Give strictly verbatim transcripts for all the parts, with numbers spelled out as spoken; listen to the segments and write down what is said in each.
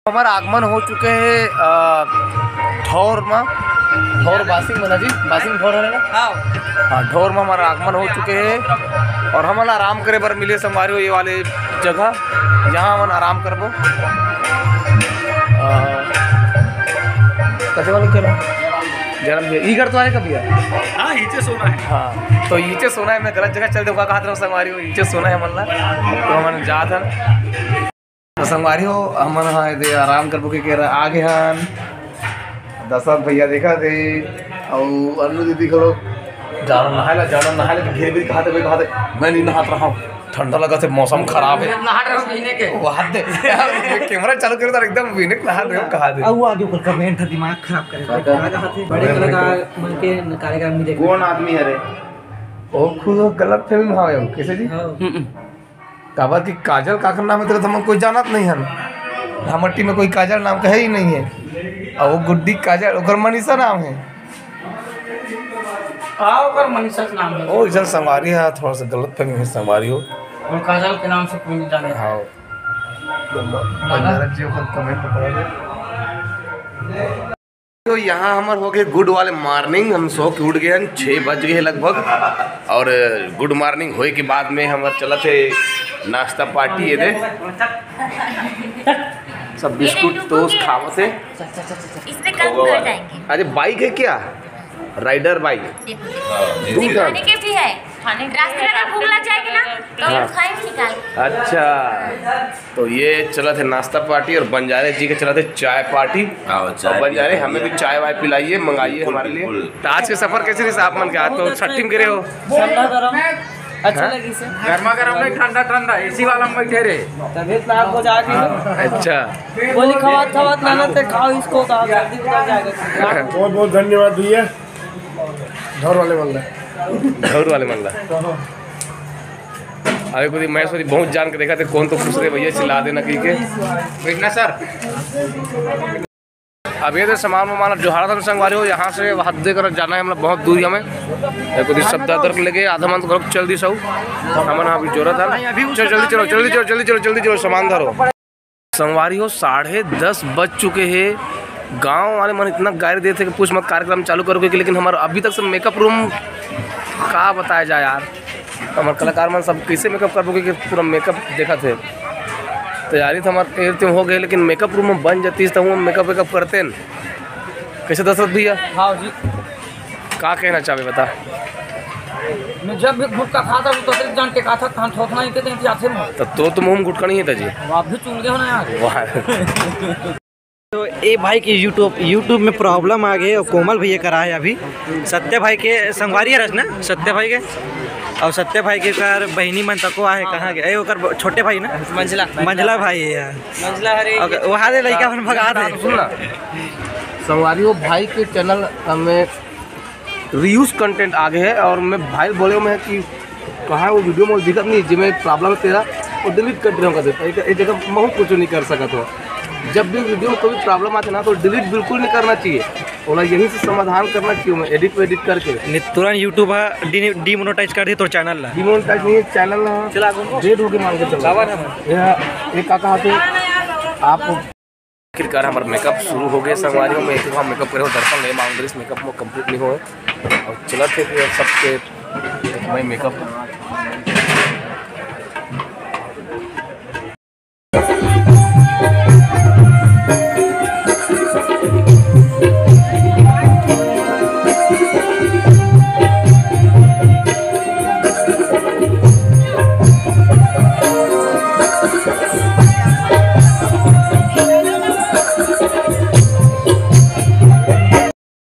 हमारा आगमन हो चुके हे, अ, ढोर मा, ढोर बासिंग मा ना जी, बासिंग ढोर हे ना? हाँ। हाँ, ढोर मा हमारा आगमन हो चुके हे और हमन आराम करे बर मिले संगवारी हो ये वाले जगह, यहाँ हमन आराम करबो। अ, कते वाले के ना? गरम भी, ई घर तो आए कभी है? हाँ, इचे सोना है। हाँ, तो इचे सोना है, मैं गलत जगह चल दूँगा, कहा था संगवारी हो, इचे सोना है हमन ला, तो हमन जात हन। तो संगवारी हो, हमन ह एदे आराम करबो के, के आ गे हन। दशरथ भैया देखा थे, अउ अन्नू दीदी घलो जाना नहाए ला, जाना नहाए ला, घेर भी कहा थे, कहा थे, मैं नहीं नहात रहा हूँ, ठंडा लगा थे, मौसम खराब है। नहा रहे हो पीने के। वहाँ दे, कैमरा चालू करे तो एकदम पीने के नहा रहे हो, कहा थे। अउ आगे ऊपर कमेंट है, दिमाग खराब करे। बड़े कलाकार मन के कार्यक्रम में देखो। कौन आदमी है रे? वो खुद गलत फहमी में हवे, कैसे जी? हाँ। काबर कि काजल काकर नाम हे, तेला तो हमन कोई जानत नहीं हन। हमर टीम में कोई काजल नाम के है ही नहीं है। अउ वो गुड्डी काजल, ओकर मनीषा नाम है। हाँ, ओकर मनीषा के नाम है। ओ, इसन संगवारी है, थोड़ा सा गलत फहमी है संगवारी हो। और काजल के नाम से कोई नहीं जाने। हाँ। तो बंजारा जी ओकर कमेंट में पढ़ा दे। तो यहाँ हमर हो गए गुड वाले मॉर्निंग, हम सो के उठ गए हैं, छः बज गए हैं लगभग। और गुड मॉर्निंग होए के बाद में हमर चलत हे नाश्ता पार्टी, ये दे सब बिस्कुट टोस्ट खावत हे। इससे कल घर जाएंगे। अरे बाइक है क्या? Rider bike. देखो, देखो। दूध खाने के भी है। रास्ते में अगर भूख लग जाएगी ना, तो हाँ। खाएंगे निकाल के। अच्छा, तो ये चलत हे नाश्ता पार्टी और बंजारे जी के चलत हे चाय पार्टी। हाँ, चाय और बंजारे पी हमें भी चाय वाय पिलाइए, मंगाइए बिल्कुल, हमारे लिए। बिल्कुल। तो आज के सफर कैसे रही आप मन के? आज तो छठ टीम के रहे हो। ठंडा गरम, अच्छा हाँ? लगी से। गर्मा गर्म नहीं, ठंडा ठंडा, एसी वाला में बैठे रहे। तबीयत खराब हो जाएगी। हाँ, अच्छा। गोली खवात खवात ना ना ते खाओ इसको, तो आप जल्दी उतर जाएगा। बहुत बहुत धन्यवाद भैया। ढोर वाले मन ला। ढोर वाले मन ला। अरे कुछ मैं सोची बहुत जान के देखा थे, कौन तो खुश रहे भैया, चिल्ला देना कही के। बैठना सर। अब ये तो सामान वामान जोहारा था संगवारी हो, यहाँ से वहाँ दे कर जाना है, मतलब बहुत दूर ही हमें। ये कुछ सब दर दर के लेके आधा मन तो घर चल दी सब। हमन अभी जोरा था। चल जल्दी चलो, जल्दी चलो, जल्दी चलो, जल्दी चलो, सामान धरो। संगवारी हो, साढ़े दस बज चुके हे। गांव वाले मन इतना गारी देथे कि पूछ मत, कार्यक्रम चालू करोगे कि, लेकिन हमारा अभी तक से मेकअप रूम का बताया जाए यार, हमारे कलाकार मन सब कैसे मेकअप करबो कि पूरा मेकअप देखा थे। तैयारी तो हमारे हो गए, लेकिन मेकअप रूम में बन जाती तो हम मेकअप वेकअप करते न। कैसे दशरथ भैया? हाँ जी। का कहना चाहबे बता। मैं जब भी गुटखा खाता हूँ तो जान के खाता, तहां थोथना ही कहते हैं कि आखिर में। तो, तो तुम हम गुटखा नहीं था जी। आप भी चुन गए हो ना यार। वाह। तो ए भाई के YouTube, YouTube में प्रॉब्लम आ गए और कोमल भैया करा है अभी। सत्य भाई के संगवारी है रचना, सत्य भाई के। और सत्य भाई के कर बहिनी मन तको आहे, कहाँ गए? ए, ओकर ब-, छोटे भाई ना? मंझला। मंझला भाई है यार। मंझला हरे। ओकर, वहाँ दे लइका मन भगा दे। सुन ना। संगवारी हो भाई के चैनल हमें रीयूज कंटेंट आ गए है और मैं भाई बोले में है कि कहाँ वो वीडियो में दिखत नहीं, जिसमें प्रॉब्लम तेरा वो डिलीट कर देना कर देता है। एक जगह महू कुछ नहीं कर सकत हो। जब भी वीडियो में कोई प्रॉब्लम आते ना तो डिलीट बिल्कुल नहीं करना चाहिए, ओला यहीं से समाधान करना चाहिए, मैं एडिट वेडिट करके। नहीं, तुरंत YouTube हा डी-, डीमोनेटाइज कर दे तोर चैनल ला। डीमोनेटाइज नहीं है, चैनल ना चला दो। डेड होके मान के चलो। काबर है? ये, ये का कहा थे आप? आखिरकार हमार मेकअप शुरू हो गए संगवारी हो। मैं एक बार मेकअप करे हो, दर्शन ले मांग दरिस, मेकअप में कंप्लीट नहीं होए और चलत हे फिर सबके मैं मेकअप।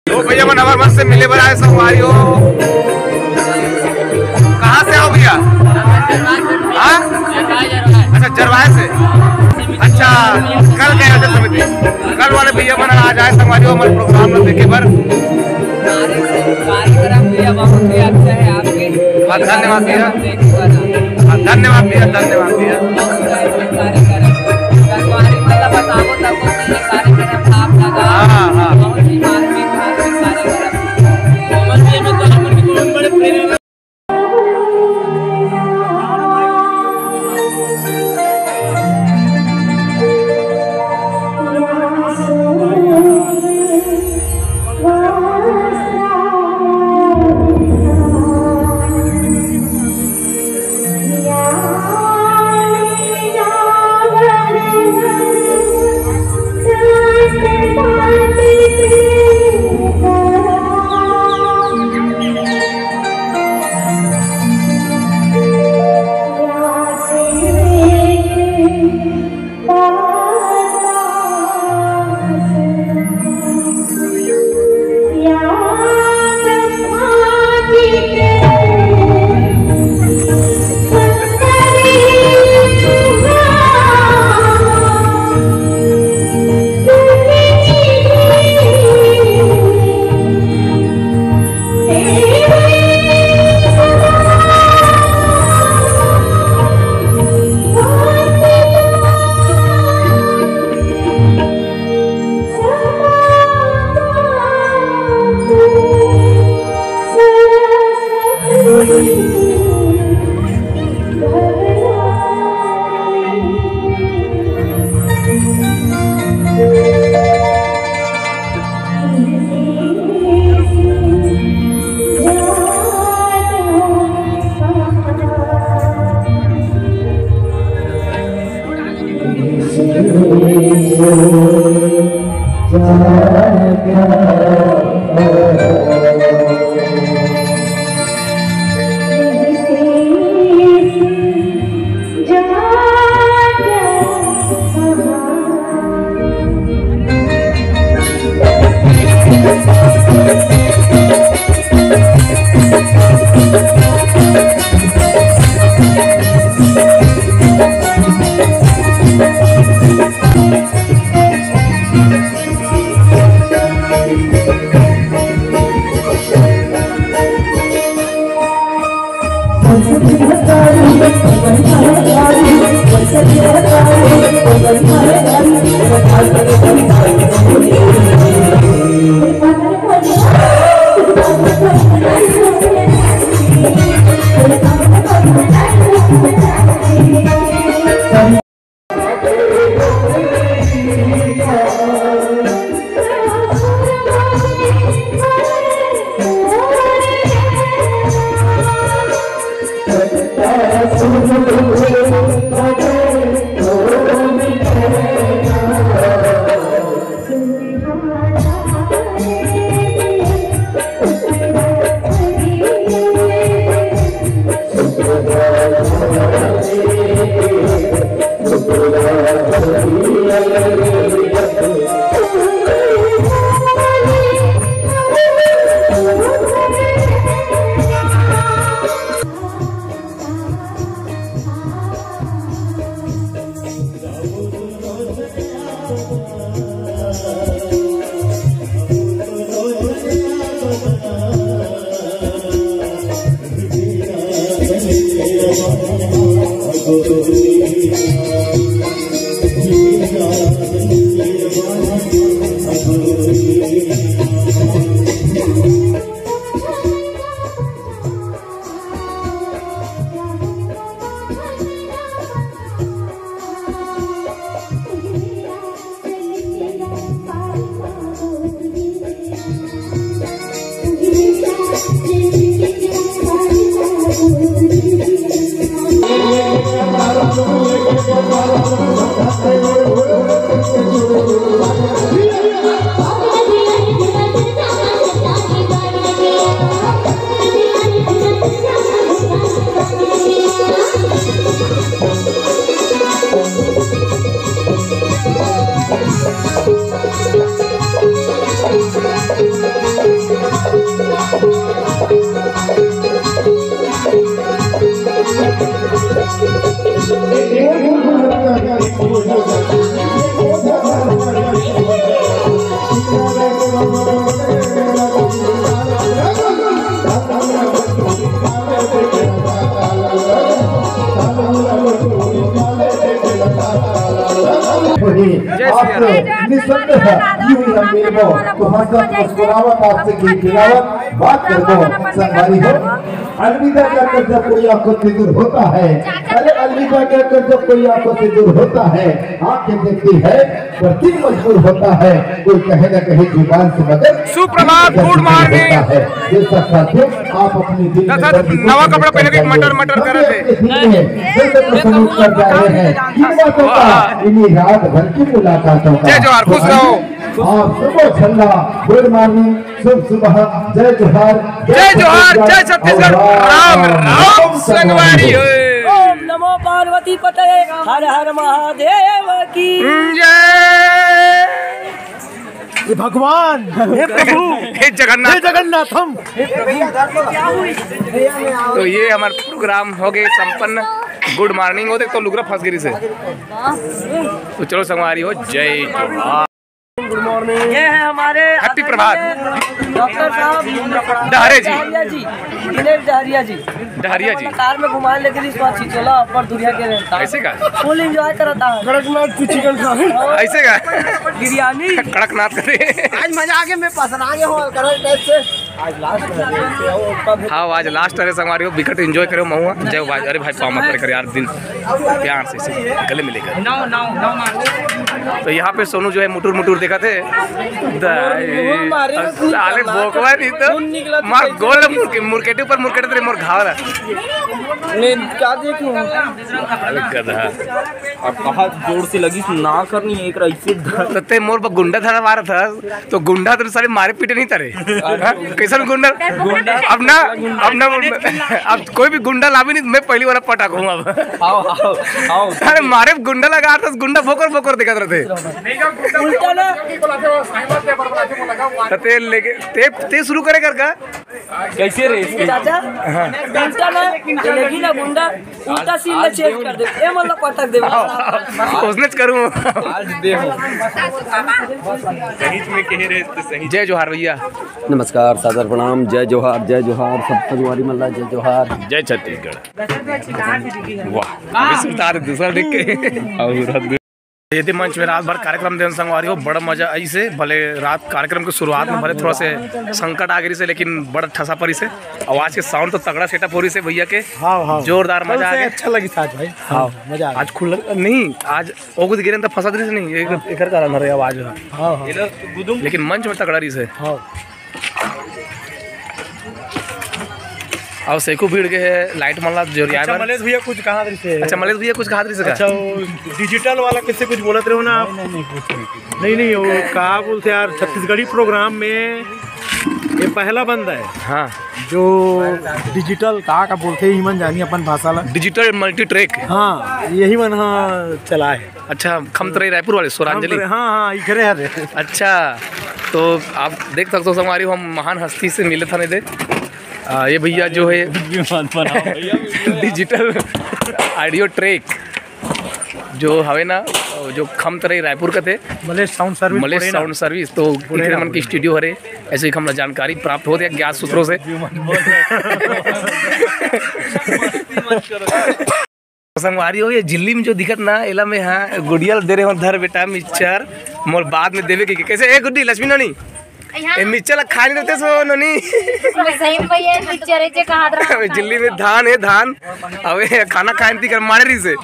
तो भैया मन हमर मन से मिले बर आए संगवारी हो। कहाँ से आओ भैया? हाँ? अच्छा, जरवाए से। अच्छा, कल गए थे समिति, कल वाले भैया मन आज आए संगवारी हो हमारे प्रोग्राम में देखे बर। कार्यक्रम भैया बहुत ही अच्छा है आपके। हाँ, धन्यवाद भैया। हाँ, धन्यवाद भैया, धन्यवाद भैया। बहुत अच्छा कार्यक्रम। संगवारी मतलब बताओ तब ये कार्यक्रम आप लगा। हाँ, हाँ। बहुत ही मार्मिक, मार्मिक कार्यक्रम। वही जय श्री आपको राम। निसंदेह यूं ही हम मिलबो, तो हंसत मुस्कुरावत आपसे गीत गिनावत बात करबो संगवारी हो। अलविदा कहकर जब कोई आंखों से दूर होता है, अरे अलविदा कहकर जब कोई आंखों से दूर होता है, आंखें देखती है पर दिल मजबूर होता है, कोई कहे ना कहे जुबान से मगर सुप्रभात, दिल मजबूर होता है। जैसा साथियों, आप अपने दिल में दर्द को नवा कपड़ा पहन के मटर मटर करत हे। अपने दिल में दर्द को सलूट कर जा रहे हैं। इन बातों का, इन्हीं रात भर की मुलाकातों का। जय जोहार, खुश रहो। आप सुबह छल्ला, गुड मॉर्निंग, शुभ सुबह, जय जोहार, जय जोहार, जय छत्तीसगढ़, राम राम संगवारी हो। ओम नमो पार्वती पतये, हर हर महादेव की जय। हे भगवान, हे प्रभु, हे जगन्नाथ। हे जगन्नाथ, हम तो ये हमारा प्रोग्राम हो गए संपन्न। गुड मॉर्निंग हो, देख तो लुगरा फंस गई से। तो चलो संगवारी हो, जय जोहार। गुड मॉर्निंग। ये है हमारे हैप्पी प्रभात। डॉक्टर साहब डहरे जी। डहरिया जी, दिनेश डहरिया जी। डहरिया जी। कार में घुमाने लेके इस बार चिचोला ऊपर दुनिया के रहता है। ऐसे का? फुल एंजॉय करता है। कड़कनाथ की चिकन खा। ऐसे का? बिरयानी। कड़कनाथ करे। आज मजा आ गया, मैं पसंद आ गया हूँ कड़क टाइप से। आज लास्ट है। हाँ, आज लास्ट है संगवारी हो, बिकट एंजॉय करो महुआ। जय हो भाई, अरे भाई पाँव मत करे यार, दिल प्यार से इसे गले मिलेगा। तो यहाँ पे सोनू जो है मुटुर मुटुर देखा थे। साले बोकवा नहीं तो मार गोल मुर्के-, मुर्केटे पर मुर्केटे तेरे मोर घाव रहा। नहीं, क्या देखूं? अरे गधा। अब कहा जोर से लगी ना करनी है, एक रईसे धर। तो ते मोर पर गुंडा धरा मारा था, तो गुंडा तो साले मारे पीटे नहीं तरे। हाँ? कैसन गुंडा? गुंडा। अब ना, अब ना, अब कोई भी गुंडा लावे नहीं, मैं पहली वाला पटाक हूँ अब। आओ, आओ, आओ। अरे मारे गुंडा लगा था, गुंडा फोकर फोकर देखा रहते। उल्टा ना। तो ते लेके, ते, ते शुरू करे कर का? कैसे रे? चाचा, उल्टा ना, ये लेगी ना गुंडा, उल्टा सीन में चेंज कर दे। ए मतलब पटक दे। उसने करूँ। आज दे हो। सही में कहे रे, तो सही। जय जोहार भैया। नमस्कार, सादर प्रणाम, जय जोहार, जय जोहार, सब संगवारी मन ला जय जोहार। जय छत्तीसगढ़। वाह, अभी सुनता है दूसरा देख के। और ये दे मंच में रात भर कार्यक्रम देन संगवारी हो, बड़ा मजा आई से। भले रात कार्यक्रम के शुरुआत में भले थोड़ा से संकट आ गई से, लेकिन बड़ा ठसा परी से। आवाज के साउंड तो तगड़ा सेटअप हो रही से भैया के। हाँ, हाँ। जोरदार मजा आ गया। अच्छा लगी साथ भाई। हाँ। मजा आ गया। आज खुल नहीं, आज ओगुद गिरन तो फंसा दे नहीं, एक, एकर कारण हरे आवाज। हाँ, हाँ। लेकिन मंच में तगड़ा रही से। हाँ। अउ सेकू भीड़ के हे, लाइट मन ला जोरिया अच्छा, बर। मलेश भैया कुछ कहा रही से? अच्छा, मलेश भैया कुछ कहा रही से का? अच्छा, वो डिजिटल वाला कैसे कुछ बोलत रहे हो ना आप? नहीं, नहीं, कुछ नहीं, कुछ नहीं। नहीं, नहीं, वो का बोलते यार, छत्तीसगढ़ी प्रोग्राम में ये पहला बंदा है। हाँ। जो डिजिटल का का बोलथे, ही मन जानी अपन भाषा ला। Digital multi track. हाँ, यही मन ह चलाए। अच्छा, खमतराई रायपुर वाले स्वरांजलि। हाँ, हाँ, इखरे हरे। अच्छा, तो आप देख सकते हो संगवारी, हम महान हस्ती से मिले था दे। आ, ये भैया जो है डिजिटल ऑडियो ट्रैक जो हवे ना, जो खमतराई रायपुर का थे, मलेश साउंड सर्विस, मलेश पुणे ना। साउंड सर्विस, तो पुणे इखरे ना, मन की पुणे। स्टूडियो हरे। ऐसे ही हमला जानकारी प्राप्त होते हैं ज्ञात सूत्रों से। संगवारी हो, ये झिल्ली में जो दिखत ना, एला मैं हाँ गुड़िया ल दे रहे हो, धर बेटा मिक्सचर, मोल बाद में देवे के। कैसे ए गुड्डी, लक्ष्मी नोनी? ए मिक्सचर ला खाए नहीं रहते सो नोनी। सही में भैया, मिक्सचर है जे कहा रहा। अबे झिल्ली में धान है, धान। अबे खाना खाए नहीं कर मारे रही से।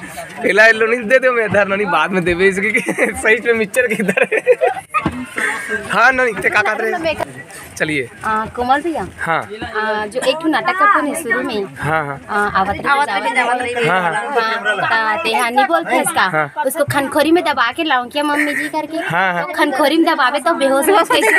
एला लो नहीं दे दे, मैं धर नोनी बाद में देवे इसके। सही में मिक्सचर किधर है? हाँ नोनी, ते का कहत रहे? चलिए। आ, कोमल भैया। हाँ। आ, जो एक ठो नाटक करते हैं शुरू में। हाँ, हाँ। आ, आवत रही, आवत रही, आवत रही। हाँ, हाँ। हाँ, ता-, ते हाँ, नहीं बोलते इसका। हाँ। उसको खनखोरी में दबा के लाऊं क्या मम्मी जी करके? हाँ, हाँ। तो खनखोरी में दबावे तो बेहोश हो कैसे?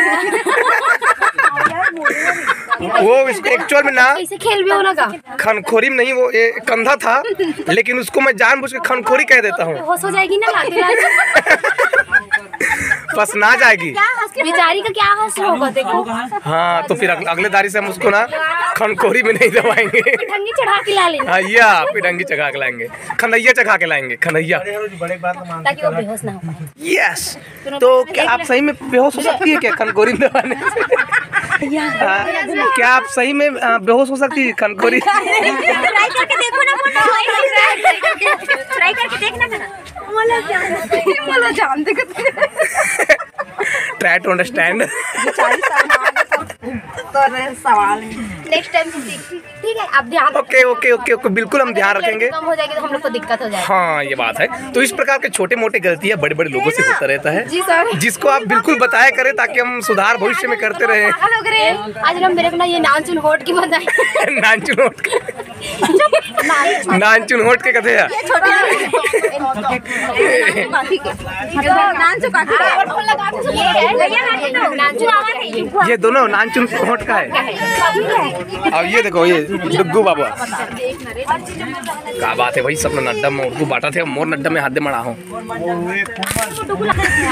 वो एक्चुअल में ना कैसे खेल भी होना का? खनखोरी में नहीं, वो ए, कंधा था, लेकिन उसको मैं जानबूझ के खनखोरी कह देता हूँ। बेहोश हो जाएगी ना, लाते लाते। पसना जाएगी। क्या हंस के बेचारी का क्या हंस होगा, देखो। हाँ, तो फिर अगले, अगले दारी से हम उसको ना खनखोरी में नहीं दबाएंगे। पिठंगी चढ़ा के ला लेंगे। हाँ, या पिठंगी चढ़ा के लाएंगे, खनैया चढ़ा के लाएंगे, खनैया। ताकि वो बेहोश ना हो पाए। यस। तो क्या आप सही में बेहोश हो सकती है क्या खनखोरी में दबाने से? हाँ, क्या आप सही में, आ, बेहोश हो सकती है खनखोरी? ट्राई करके देखो ना, ट्राई करके देखना। बोला जान, बोला जान, देखो। Try to understand। बेचारी शर्मा गई तो, तो रे सवाल। नेक्स्ट टाइम से सीख, ठीक है, आप ध्यान ओके, ओके, ओके, ओके, बिल्कुल हम ध्यान रखेंगे। कम हो जाएगी तो हम लोग को दिक्कत हो जाएगी। हाँ, ये बात है। तो इस प्रकार के छोटे मोटे गलतियाँ बड़े बड़े लोगों से होता रहता है, जी सर। जिसको आप बिल्कुल बताया करें ताकि हम सुधार भविष्य में करते रहें। पागल हो गए। आज हम मेरे को ना ये नानचुन होट की बताई। नानचुन होट। नानचुन होट के कथे है। ये छोटे वाले। नानचुन काकी। ये दोनों नानचुन होट का है। अब ये देखो, ये डुग्गू बाबा। का बात है भाई, सब नड्डा में उर्दू बांटा थे, मोर नड्डा में हाथ दे मड़ा हो।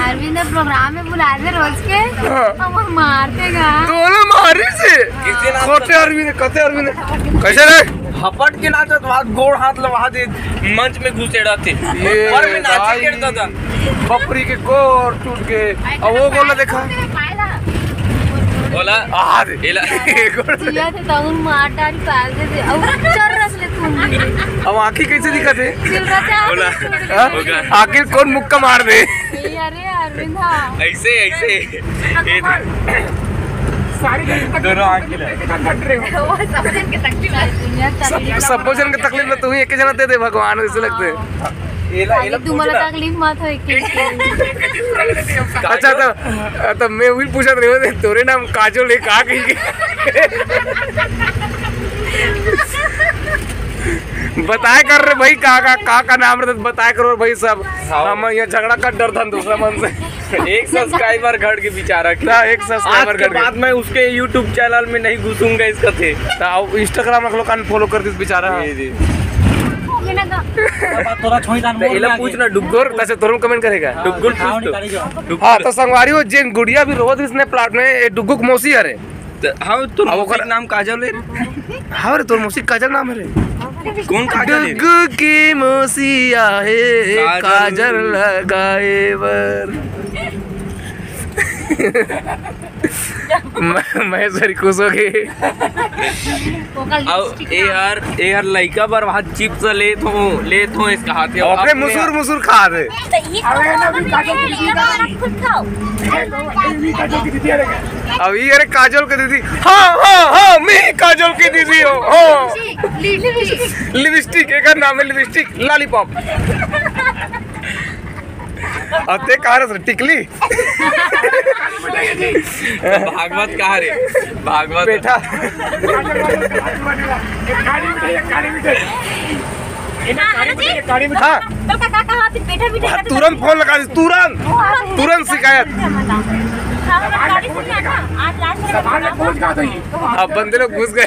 अरविंद प्रोग्राम में बुला दे रोज के, हाँ। हम मारते गा। दोनों मारी से। किसी ना खोटे अरविंद, कते अरविंद। कैसे रे? हपट के नाचत वहां गोड़ हाथ लगा दे, मंच में घुसेड़ा थे। ये ऊपर में नाचे भाई। गिरता था। बपरी के गोड़ टूट के। अब वो गोड़ देखा। बोला। आ दे। एला। जिया थे तउन मार डाल पाल दे दे। अब चल रख ले तू। अब आंखी कैसे दिखा थे? दिल रचा। बोला। हाँ? आखिर कौन मुक्का मार दे? ये अरे अरविंद, हाँ। ऐसे, ऐसे। ये सारी दोनों आंखें ले। वो सब जन के तकलीफ है। सब, सब जन के तकलीफ में तू ही एक जना दे दे भगवान, ऐसे लगते हैं। एला, खाली एला तुमला पूछना। तकलीफ मत होय के। अच्छा, तो, तो मैं वही पूछत रहे, तोरे नाम काजोल है का कही के? बताया कर रे भाई, का, का, का, का नाम रहता, बताया करो भाई सब। हाँ। हम यहाँ झगड़ा कर डर था दूसरा मन से। एक सब्सक्राइबर घट के बेचारा के। ना, एक सब्सक्राइबर आज के घट के। बाद मैं उसके YouTube चैनल में नहीं घुसूंगा, इसका थे। तो आओ, Instagram रख लो, अनफॉलो कर दीस बेचारा। जी, जी। तोरा छोई दान तो मोर एला में पूछ आगे। ना, डुग्गोर, तसे तोरम कमेंट करेगा। डुग्गुल पूछ तो। डुग्गुल। हाँ, तो संगवारी हो, जेन गुड़िया भी रोवत इसने प्लाट में, ये डुग्गुक मौसी हरे। त-, हाँ, तोर अब मौसी ओकर के नाम काजल है। हाँ रे, तोर मौसी काजल नाम है रे। कौन काजल है? डुग्गू की मौसी आहे, काजल। काजल लगाए बर। म-, महेश्वरी खुश हो गई। अब ए यार, ए यार, लइका बर वहाँ चिप्स लेत हो, लेत हो, इसका हाथ है। अपने अपने मुसुर, मुसुर खा दे। तो ये अरे ना, अभी काजल की दीदी का खुद खाओ। अब ये अरे काजल के दीदी, हाँ, हाँ, हाँ, मैं काजल की दीदी हूँ, हाँ। लिपस्टिक। लिपस्टिक, एक नाम है लिपस्टिक, लॉलीपॉप। अब ते कहा रहे टिकली? भागवत कहा रे? भागवत। बेटा। हाँ। तो का, का, का, फिर बैठा भी वहाँ तुरंत फोन लगा दे, तुरंत, तुरंत शिकायत। अब बंदे लोग घुस गए।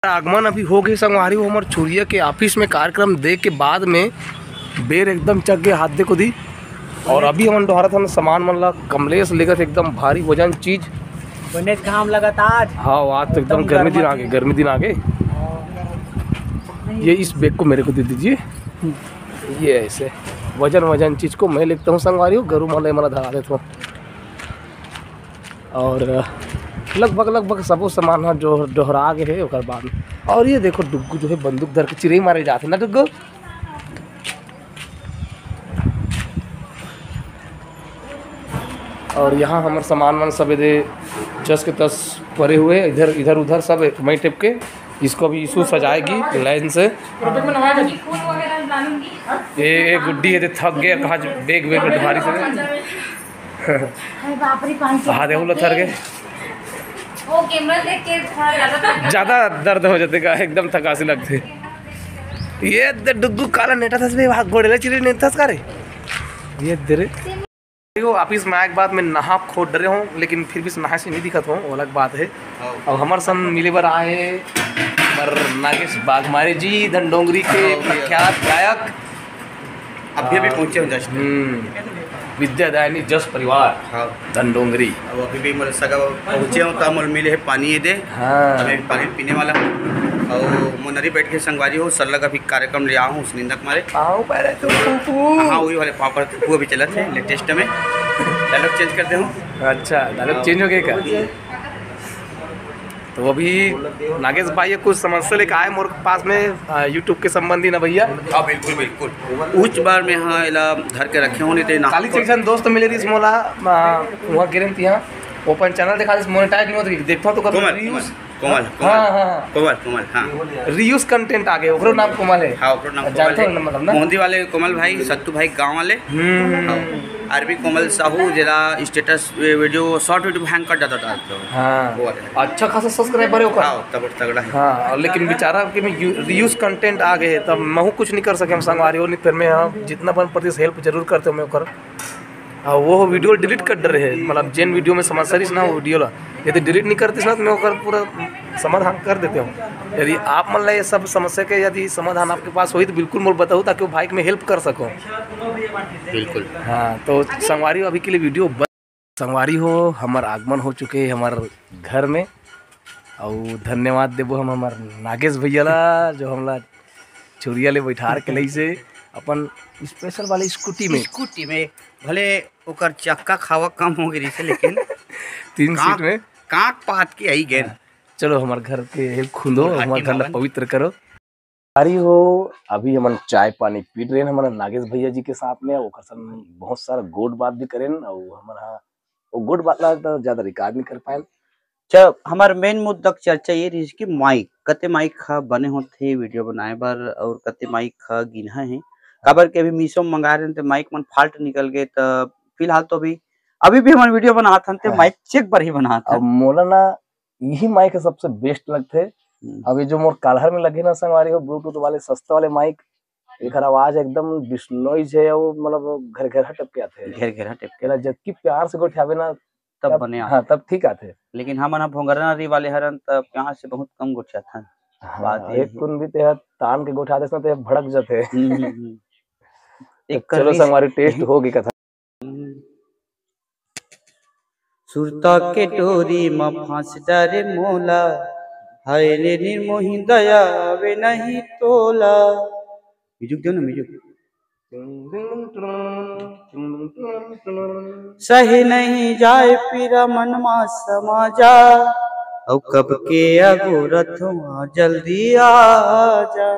आगमन अभी हो गए संगवारी हो हमर छुरिया के ऑफिस में। कार्यक्रम दे के बाद में बेर एकदम चक गए हाथ दे को दी। और अभी हमन डोहरत हन सामान मन ला। कमलेश लेगत एकदम भारी वजन चीज। बनेच घाम लगत आज। हाँ, आज तो एकदम एकदम गर्मी दिन गर्मा आगे, दिन। गर्मी दिन आगे। ये इस बैग को मेरे को दे दीजिए। ये ऐसे वजन वजन चीज को मैं लेता हूँ संगवारी हो, गरु मन ला एमन ला धरा देता हूँ। और लगभग लगभग सबो सामान ह जो डोहरा गे हे ओकर बाद में। और ये देखो डुग्गू जो है बंदूक धर के चिरई मारे जाथे ना डुग्गू। और यहाँ हमर सामान मन सब एदे जस के तस परे हुए, इधर इधर उधर सब एक मई टेप के। इसको भी ईशु सजाएगी लाइन से। ये ये गुड्डी है, थक गया, कहाँ बैग वैग में भारी से। अरे बाप रे, पाँच सौ हाँ, देखो लो, थर गए। वो कैमरा देख के थोड़ा ज्यादा थक गया। ज्यादा दर्द हो जाते का, एकदम थकासी लगते। ये दे डुग्गू काला नेटा था बे, वहाँ गोड़ेला चिरे नेटा था रे। ये दे रे। देखो, ऑफिस में आए के बाद मैं नहा खोद डरे हूँ, लेकिन फिर भी नहा से नहीं दिखत हूँ, वो अलग बात है। हाँ। अब हमर संग मिले बर आए हमार नागेश बाघमारे जी, धनडोंगरी के हाँ, भैया। प्रख्यात गायक। अभी अभी आ, पहुंचे हूँ just। हम्म, विद्यादायनी जस परिवार, हाँ। धनडोंगरी। अब अभी भी मोर सगा पहुंचे हूँ, तो मोर मिले है पानी ये दे। हाँ। अभी पानी पीने वाला। और मोनरी बैठ के संगवारी हो, सरलग अभी कार्यक्रम ले आया हूँ, उस निंदक मारे। पाँव परे तो फूफू। हाँ, वही वाले पाँव परे तो फूफू अभी चलत है, latest में। Dialogue change करते हूँ। अच्छा, dialogue हाँ। Change हो गया क्या? तो अभी नागेश भाई कुछ समस्या लेके आए मोर पास में, आ, YouTube के संबंधी ना भैया। हाँ, बिल्कुल, बिल्कुल। उच्च बार में हाँ, एला धर के रखे होने ते ना। काली चेक झन दोस्त मिले रिस मोला, आ, वहाँ गिरन तिहा, वो अपन channel दिखा दिस, monetize नहीं होत, देखता हूँ तो कभी कोमल, views। कोमल, कोमल, हाँ, हाँ, हाँ। कोमल, कोमल, हाँ। Reuse content आ गए, ओकरो नाम कोमल है। हाँ, ओकरो नाम जानते कोमल हो है। ना, मतलब ना? मोहंदी वाले कोमल भाई, सत्तू भाई गाँव वाले। हम्म। हाँ। अरबी कोमल साहू, जेला status, video, short video hang कर जाता था। हाँ। वो वाले। अच्छा खासा subscriber है ओकर। हाँ, तगड़-, तगड़ा है। हाँ, और लेकिन बेचारा के में यू-, reuse content आ गए, तब महू कुछ नहीं कर सके हम संगवारी हो, नहीं फिर मैं हाँ, जितना बन पड़ती help जरूर करते हूँ मैं ओकर। और वो video delete कर डरे है, मतलब जेन video में समस्या रहिस ना, वो video ला यदि delete नहीं करती ना, तो मैं ओकर पूरा समाधान कर देते हूँ। यदि आप मन ला ये सब समस्या के यदि समाधान आपके पास होई, तो बिल्कुल मोर बताओ, ताकि वो भाई के मैं help कर सकूँ। बिल्कुल। हाँ, तो संगवारी हो, अभी के लिए video बस। संगवारी हो, हमर आगमन हो चुके हे हमर घर में। अउ धन्यवाद देबो हम हमर नागेश भैया ला, जो हमला छुरिया ले बैठार के लइसे अपन special वाले scooty में। Scooty में, भले ओकर चक्का खावा कम हो गे रहिसे, लेकिन तीन कांक, seat में। कांक पात के आई गेन। हाँ, चलो हमर घर के हे खुंदो, हमर घर ला पवित्र करो। अरे हो, अभी हमन चाय पानी पी रहे हैं, हमन नागेश भैया जी के साथ में, ओकर संग बहुत सारा गोठ बात भी करेन, अउ हमन हा, वो गोठ बात ला तो ज्यादा record नहीं कर पाएन। अच्छा, हमर main मुद्दा के चर्चा ये रहिस कि mic, कते mic हा बने होथे video बनाए बर, और कते mic हा गिनहा हे, काबर के अभी Meesho में मंगाए रहेन, ते mic मन fault निकल गए, त फिलहाल तो अभी, अभी भी हमन video बनात हन, ते हाँ। Mic check बर ही बनात हन। अब मोला ना, यही mic सबसे best लगथे। हम्म। अभी जो मोर कालहर में लगे ना संगवारी हो, Bluetooth वाले, सस्ता वाले mic, एकर आवाज एकदम बिश्नोई हे, वो मतलब घेरघेरहा type के आथे। घेरघेरहा type के। एला जतकी प्यार से गोठियाबे ना, तब तब, बने आथे। हाँ, तब ठीक आथे। लेकिन हमन ह भोंगरनरी वाले हरन, तब प्यार से बहुत कम गोठियाथन। हाँ, बात ये एक हे। कुन भी ते ह तान के गोठिया देस ना, ते ह भड़क जथे। हम्म, हम्म, हम्म। तो एक चलो, कर संगवारी test हो गई कथा। सुरता के डोरी म फांस डारे मोला, हाय रे निर्मोही दया आवे नहीं तोला। Music दो ना, music। सहे नहीं जाए पीरा मन मा समा जा, अउ कब के अगोरत हूँ, जल्दी आ जा।